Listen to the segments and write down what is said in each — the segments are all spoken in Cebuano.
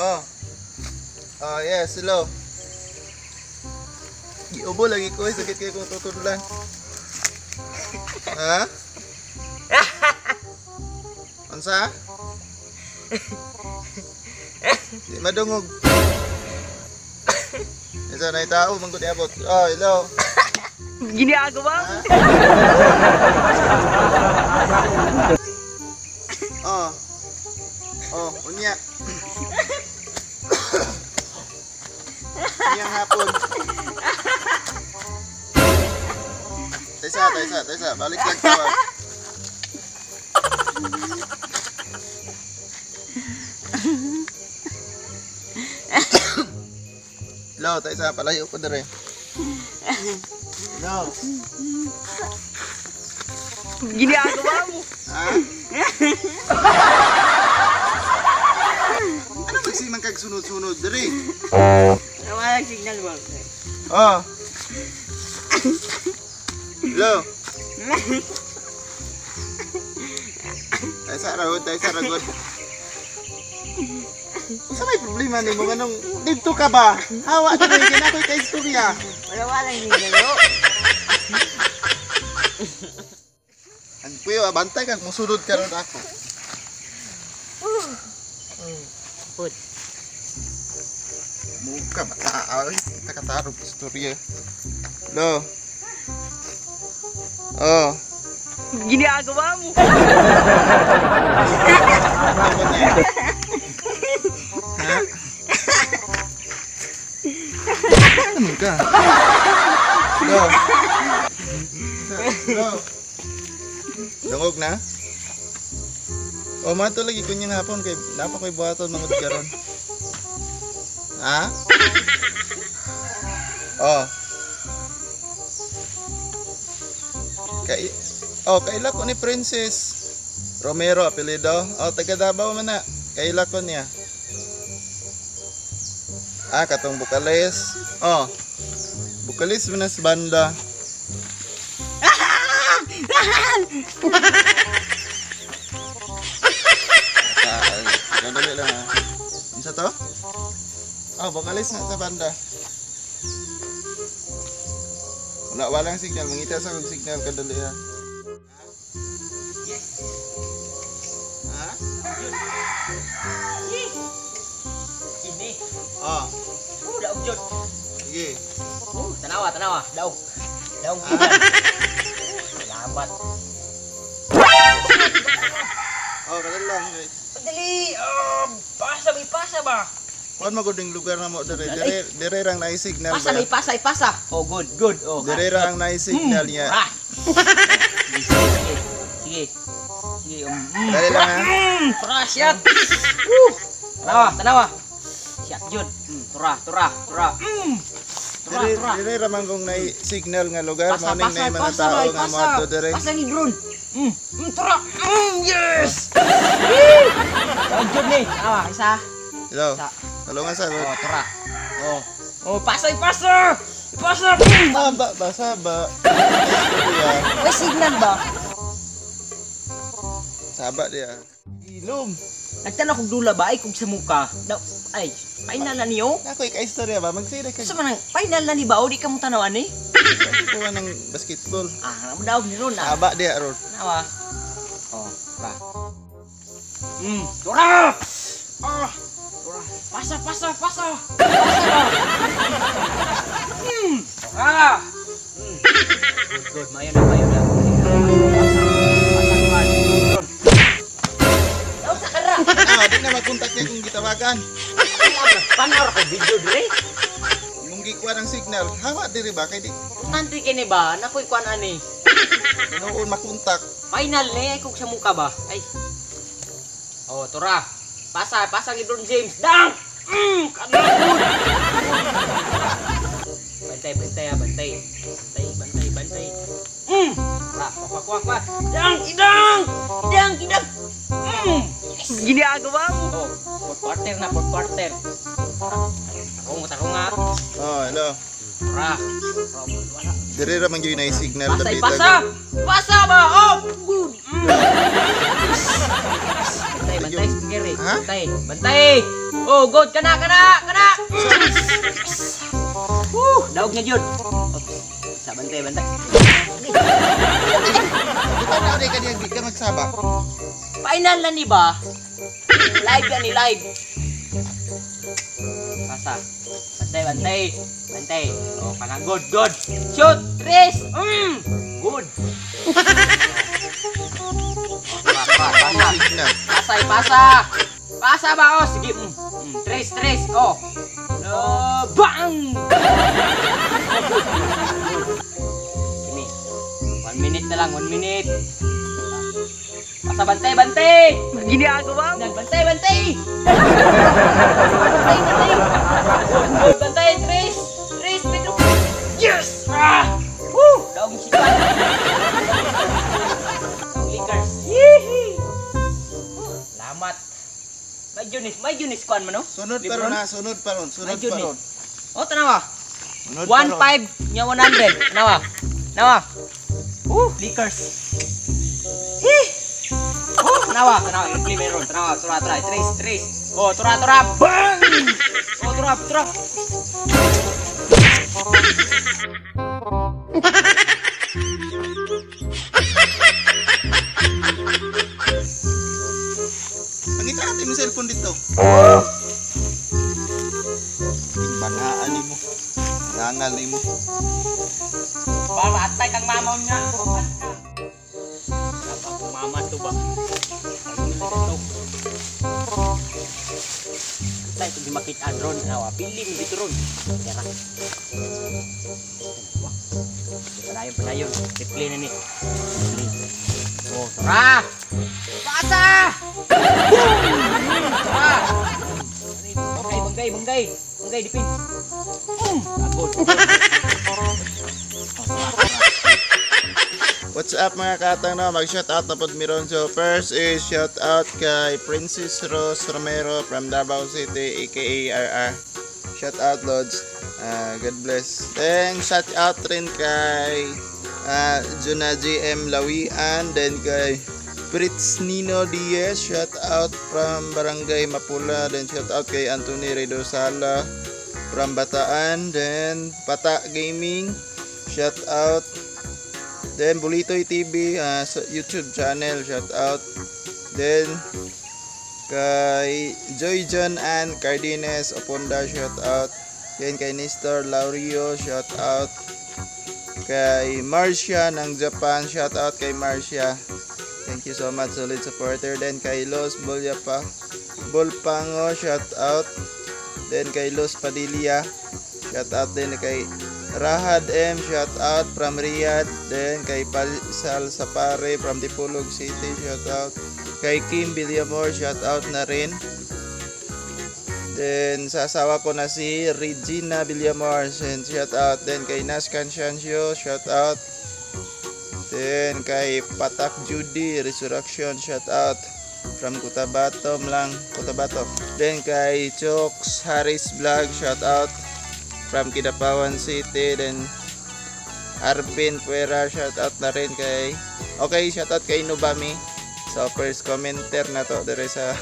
Oh. Oh, yes, hello. Giubo lagi ko, eh. Sakit kayo kung tutudlan. Ha? Unsa? Di madungog. Isa na tao manggod iabot. Oh, hello. Ginagawa mo. Oh. Oh, unya. Unyang hapon. Taysa, taysa, taysa. Balik lang tawag. Hello, taysa. Palayo ko dere. Hello. Ginagawa mo. Ha? Ano magsimang kag sunod-sunod dere? Wala signal ba? Oh. Hello. Taysa ra, taysa ra god. Unsa may problema nimo nganong didto ka ba? Hawa diri kay nakoy kay istorya. Wala walang signal. Oh. Ang puyo, bantay kag musunod karon ako. Put. Muka ba ay kita katarog istorya. Hello. Oh. Ginagawa mo. Ha? Ano ka? Hello. Hello. Dungog na? O mato lagi kunyang hapon kay napa ko'y buhaton mangud karon. Ha? Oh. Kay oh, kaila ko ni Princess Romero apelyido. Oh, taga Davao man na. Kaila ko niya. Ah, katong Bukales. Oh. Bukales man na sa banda. Ah, dali lang ah. Unsa to? Oh, Bukales na sa banda. Wala, walang signal. Mangita sa kong signal kadali ha. Yes. Ha? Kini. Oh, Oh, daog jud. sige. Oh, tanawa, tanawa. Daog. Daog gikan. Salamat. Oh, kadali lang. Dali. Oh, pasa may pasa ba? Kuan mo gud lugar na mo dire. Dire dire rang naay signal Pasa ba? may pasa, ipasa. Oh, good, good. Oh. Dire ra ang naay signal niya. Ah. Sige, sige. Sige. Sige. Dali lang ha. Tura, shot. Woo. Tanawa, tanawa. Shot jud. Tura, tura, tura. Tura, Dire tura. dire ra man kung naay signal nga lugar Pasa, mao ning pasa, naay mga pasa, tao bay, nga pasa. moadto dire. Pasa ni Brun. Tura. Yes. Daog jud ni. Tanawa, isa. Hello. Isa. Tulungan sa Oh, tura. Oh. Oh, pasa, ipasa. Ipasa. Ah, ba, basa ba? Istorya. May signal ba? Saba diya. Ilom. Nagtanaw kog dula ba ay kog sa muka. Daw, ay, final na niyo. Nako ka istorya ba? Magsira ka. Sa man ang final na ni ba o di ka mo tanawan ni? Kuha ng basketball. Ah, daog ni ron ah. Saba diya ron. Tanawa. Oh, tura. Tura. Ah, tura. Pasa, pasa, pasa. Pasa ba? Tura. Good, good. Mayo na, mayo na. Pasa, pasa, kuan. Ron. Daw sa kara. Ah, di na makontak niya kung gitawagan. Panaw ra ko video dire. Mong gikuha ng signal. Hawa diri ba kay di Importante kini ba? Nakoy kuan ani. noon makontak. Final ni ay kog sa muka ba? Ay. Oh, tura. Pasa, pasa ni Bron James. Dang! Kanagod. Bantay, bantay, ah, bantay. Bantay, bantay, bantay. Tura, kwa kwa kwa. Dang, idang! Idang, idang. Yes. Ginagawa mo. Oh, fourth quarter na, fourth quarter. Tarong, tarong ah. Oh, hello. Tura. Tura, wala. Dire ra man gyud na signal Pasa, dapita. ipasa! Pasa ba? Oh, good! Yes. Bantay, bantay, speaker eh. Ha? Bantay, bantay. Oh, good. Kana, kana, kana. Woo, daog niya jud. Oops. Sa bantay, bantay. Di ba na ka diya di ka magsaba? Final na ni ba? Live yan ni live. Pasa. Bantay, bantay. Bantay. Oh, kana good, good. Shoot, tres. Good. Pasa, pasa. Sige na. Pasa, ipasa. Pasa ba? Oh, sige. Tres, tres. Oh. No, bang! Sige. 1 minute na lang, 1 minute. Pasa, bantay, bantay! Ginagawa mo? Bantay, bantay! Bantay, bantay! Good, bantay, tres! Tres, Pedro! Yes! Ah! Woo! Daog si Juan. Daog Lakers. Yee! Salamat. May Junis kuan man no? Sunod pa Lebron? ron ha, sunod pa ron, sunod May pa Junis. ron. Oh, tanawa. Sunod pa ron. 1.5 nya 100. Nawa. Nawa. Lakers. Hee! Oh, tanawa, tanawa. I-play meron. Tanawa, tura, tura. Tres, tres. Oh, tura, tura. Bang! Oh, tura, tura. Pangita natin yung cellphone dito. Timbangaan nimo. Ngangal nimo. Para atay kang mama niya. Sarap akong mama to ba? Ito. Atay kung di makita ron. Nawa, pili mo dito ron. Tara. Padayon, padayon. Replay na ni. Replay. Oh, tara! Pasa! Boom! Tara! Bangay, bangay, bangay. Bangay, defense. Boom! Agod. What's up, mga katang, no? Mag-shout out na pod mi ron. So first is shout out kay Princess Rose Romero from Davao City, aka RR. Shout out, Lods. Ah, God bless. Then shout out rin kay Juna GM Lawian, then kay Fritz Nino Diaz, shout out from Barangay Mapula, then shout out kay Anthony Redosala from Bataan, then Pata Gaming, shout out. Then Bulitoy TV, sa YouTube channel, shout out. Then kay Joy John and Cardines Oponda, shout out. Then kay Nestor Laurio, shout out. Kay Marcia ng Japan, shout out kay Marcia. Thank you so much, solid supporter. Then kay Los Bolyapa, Bolpango, shout out. Then kay Los Padilla, shout out din kay Rahad M, shout out from Riyadh. Then kay Palsal Sapare from Dipolog City, shout out. Kay Kim Villamor, shout out na rin. Then sa asawa ko na si Regina Villamor, and shout out. Then kay Nas Cansancio, shout out. Then kay Patak Judy Resurrection, shout out from Cotabato lang, Cotabato. Then kay Chokes Harris Vlog, shout out from Kidapawan City. Then Arvin Puera, shout out na rin kay, okay, shout out kay Nubami. So first commenter na to dire sa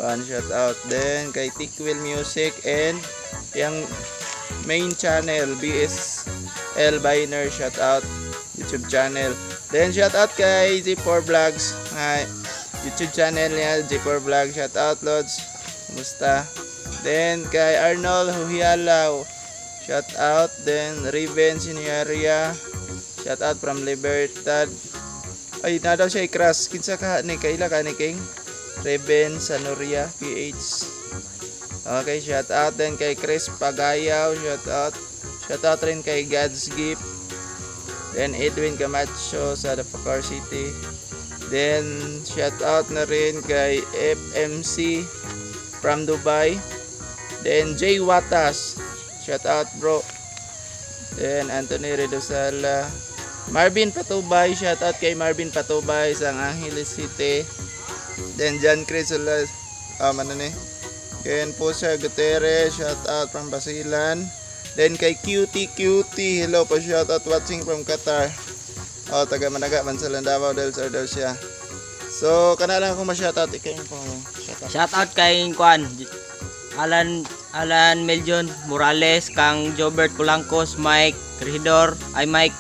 one, shout out. Then kay Tikwil Music and yung main channel BSL Biner, shout out YouTube channel. Then shout out kay G4 Vlogs. Hi, YouTube channel niya G4 Vlogs, shout out, Lods. Kumusta? Then kay Arnold Huhialaw, shout out. Then Raven Seniaria, shout out from Libertad. Ay, na daw siya i-crush. Kinsa ka ni kaila ka ni King? Raven Sanoria PH. Okay, shout out then kay Chris Pagayaw, shout out. Shout out rin kay God's Gift. Then Edwin Camacho sa Dapacar City. Then shout out na rin kay FMC from Dubai. Then Jay Watas. Shout out, bro. Then Anthony Redosala. Marvin Patubay, shout out kay Marvin Patubay sa Angeles City. Then John Chris Ulas, ano ni? Then Pusa Gutierrez, shout out from Basilan. Then kay Cutie Cutie, hello po, shout out watching from Qatar. Oh, taga Managa, Mansalan, Davao del Sur daw siya. So, kana lang akong ma-shoutout. Ikaw yung pang shoutout. Shout out kay Kwan Alan Alan Meljon Morales, kang Jobert Pulancos, Mike Corridor, ay Mike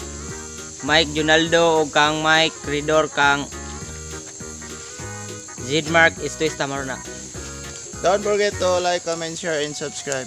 Mike Junaldo ug kang Mike Corridor, kang Zidmark Estuista Maruna. Don't forget to like, comment, share, and subscribe.